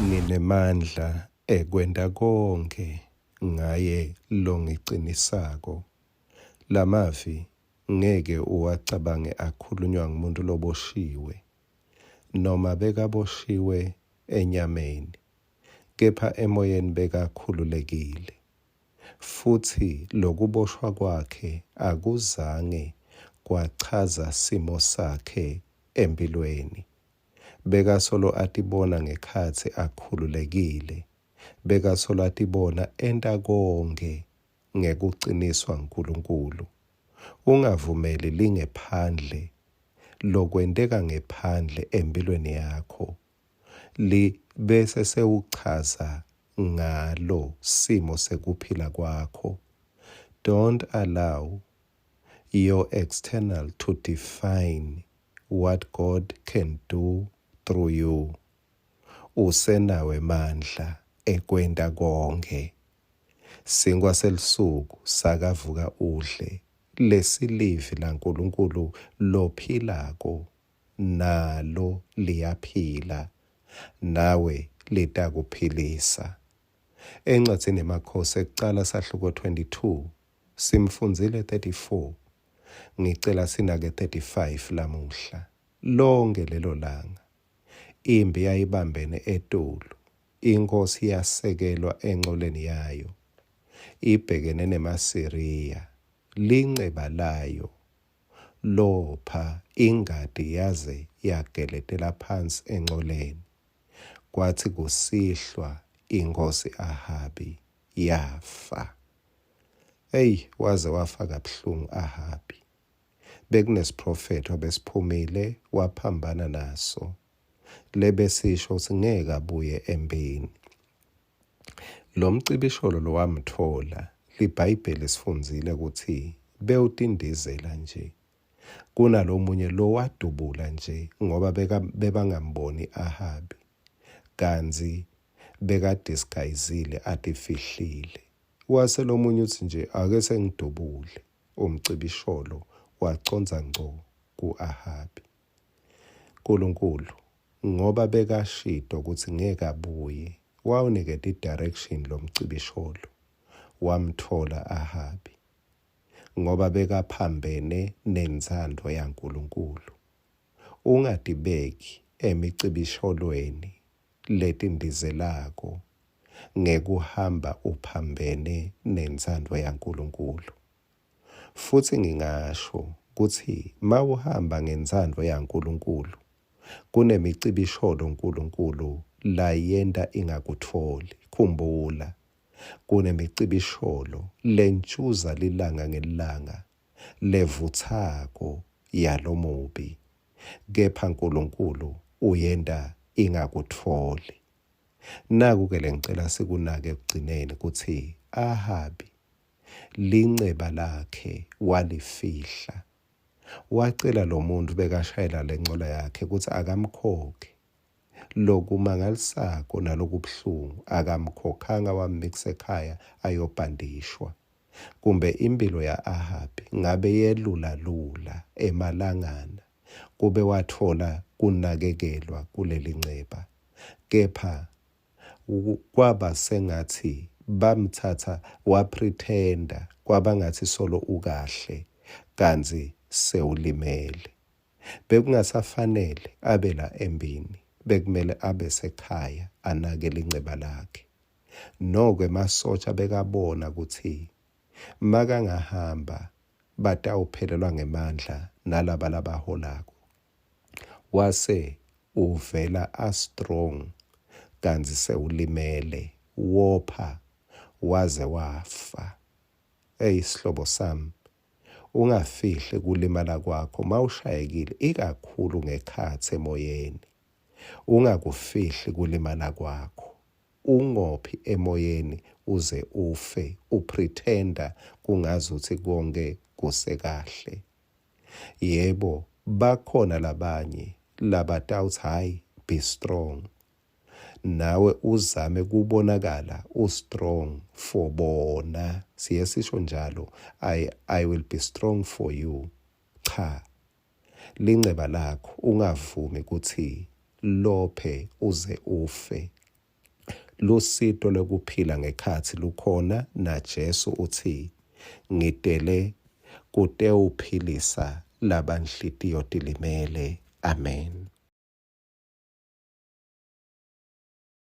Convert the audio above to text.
Nginemandla ekwenta konkhe ngaye longicinisako. Lamavi ngeke uwacabange akhulunywa ngumuntu loboshiwe, noma bekaboshiwe enyameni, kepha emoyeni bekakhululekile. Futsi lokuboshwa kwakhe akuzange kwachaza simo sakhe emphilweni. Bekasolo atibona ngekhatsi akhululekile. Bekasolo atibona enta konkhe ngekuciniswa nguNkulunkulu. Ungavumeli lingephandle, lokwenteka ngephandle emphilweni yakho, li bese sewuchaza ngalo simo sekuphila kwakho. Don't allow your external to define what God can do through you. Usenawo emandla ekwenta konkhe. Sinkwa selusuku sakavuka udle lesilivi laNkulunkulu lophilako nalo liyaphila nawe litakuphilisa. Encwadzini yeMakhosi ekucala sahluko 22 simfundzile 34 ngicela sinake 35 lamuhla. Lonkhe lelo langa imphi yayibambene etulu, inkhosi yasekelwa encoleni yayo ibhekene nemaSiriya, linceba layo lopha ingati yaze yageletela phansi encoleni. Kwatsi kusihlwa inkhosi Ahabi yafa. Eyi, waze wafa kabuhlungu Ahabi. Bekunesiphrofetho besiphumile waphambana naso lebesisho kutsi ngeke abuye emphini. Lo mcibisholo lowamtfola, liBhayibheli sifundzile kutsi bewutindizela nje. Kunalomunye lowadubula nje ngoba bebangamboni Ahabi, kantsi bekadisgayizile atifihlile. Wase lomunye utsi nje ake sengidubule, umcibisholo wacondza ngco ku-Ahabi. Nkulunkulu, ngoba bekashito kutsi ngeke abuye, wawuniketa i-direction lomcibisholo, wamtfola Ahabi, ngoba bekaphambene nentsandvo yaNkulunkulu. Ungatibeki emicibisholweni letindizelako ngekuhamba uphambene nentsandvo yaNkulunkulu. Futsi ngingasho kutsi mawuhamba ngentsandvo yaNkulunkulu, kunemicibisholo Nkulunkulu layenta ingakutfoli. Khumbula, kunemicibisholo lentjuza lilanga ngelilanga levutsako yalomubi, kepha Nkulunkulu uyenta ingakutfoli. Naku-ke lengicela sikunake ekugcineni kutsi Ahabi Linceba lakhe walifihla. Wacela lomuntfu bekashayela lencola yakhe kutsi akamkhokhe. Lokumangalisako nalokubuhlungu akamkhokhanga wammikisa ekhaya ayobhandishwa. Kumbe imphilo ya-Ahabi ngabe yelula lula emalangana kube watfola kunakekelwa kulelinceba. Kepha Kwaba sengatsi bamtsatsa wa-pretender kwabangatsi solo ukahle kantsi sewulimele. Bekungasafanele abe la emphini, bekumele abe sekhaya anake linceba lakhe. Noko emasotja bekabona kutsi makangahamba batawuphelelwa ngemandla nalaba labaholako. Wase uvela a strong kantsi sewulimele wopha waze wafa. Ey sihlobo sami ungafihli kulimala kwakho mawushayekile ikakhulu ngekhatsi emoyeni. Ungakufihli kulimala kwakho. Ungophi emoyeni uze ufe upretender kungazuthi konke kusekahle. Yebo, bakhona labanye labatawutsi hhayi be strong. Nawe uzame kubonakala u-strong for bona. Siye sisho njalo, I, I will be strong for you. Cha, linceba lakho ungavumi kutsi lophe uze ufe. Lusito lwekuphila ngekhatsi lukhona naJesu utsi ngitele kutewuphilisa labanhlitiyo tilimele. Amen.